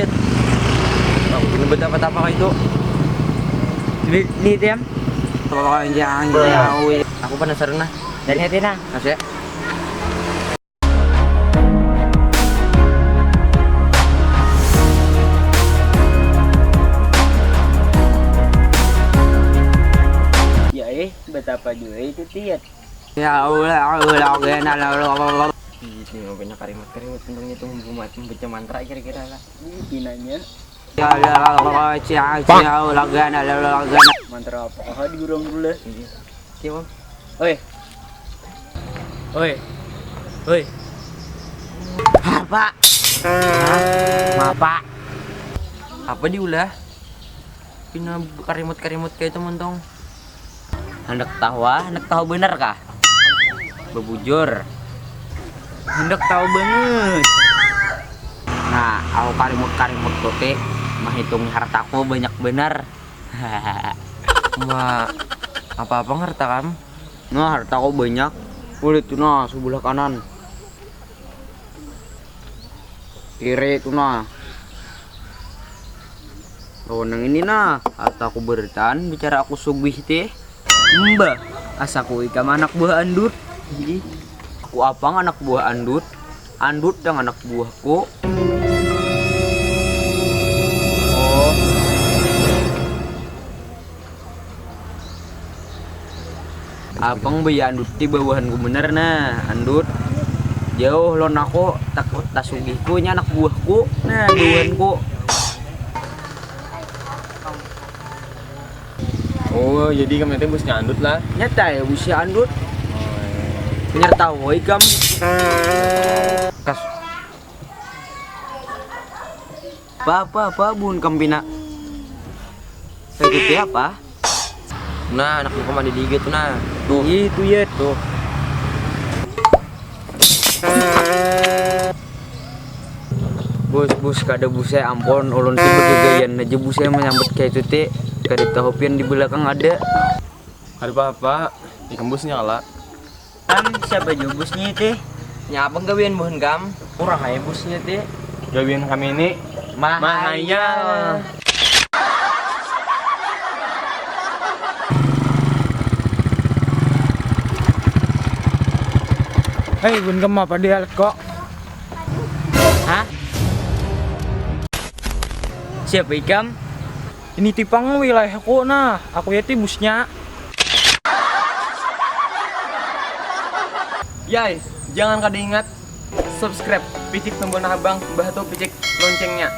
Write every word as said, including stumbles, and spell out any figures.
Aku punya betapa-tapa kayak itu. Di, di tiam. Tolong jangan jauh. Aku penasaran nah. Dari hati nah. Masih. Ya eh, betapa juga itu tiat. Ya Allah, Allah, Allah, Allah. Itu yang punya karimat-karimat tentang itu membuat membaca mantra kira-kira lah. Ini pinanya. Ya Allah, Allah, Allah, Allah, Allah. Mantra apa? Oh, di gurung dulu lah. Iya. Iya, Bang. Oi. Oi. Oi. Apa? Apa? Apa diulah? Pina karimut-karimut kayak itu montong. Hendak tahu ah, hendak tahu benar kah? Bebujur. Hendak tahu banget. Nah, aku karimut-karimut tuh teh menghitungi hartaku banyak benar. Ma, apa-apa ngerta kam? Nah, hartaku banyak. Udah tuh nah, sebelah kanan. Kiri tuh nah. Oh, nang ini nah, hartaku beritaan bicara aku sugih teh. Mbah, asaku ikam anak buah andut. Ih, aku apang anak buah andut. Andut yang anak buahku. Oh. Apang baya andut di bawahanku bener nah, andut. Jauh lon aku takut tasugihku nya anak buahku. Nah, bawahanku. Oh, jadi kamu nanti busnya andut lah. Nyata ya busnya andut. Nyertawoi kam. Kas. Apa apa apa bun kam pina. Itu apa? Nah, anak muka mandi di tuh nah. Tuh. Itu ya. Tuh. Bus, bus, kada bus ya ampun, ulun tuh bergagayan aja bus ya menyambut kayak itu teh. Kada tahu pian di belakang ada. Kada apa-apa, ikam busnya lah. Kam siapa jua busnya teh? Nya apa gawian buhan kam? Kurang aja busnya teh. Gawian kami ini Mahayal. Hei, bun kam apa di alat kok? Hah? Siapa ikam? Ini tipang wilayahku nah, aku ya ti busnya. Yay, jangan kada ingat subscribe, picik tombol nah abang, bah tuh picik loncengnya.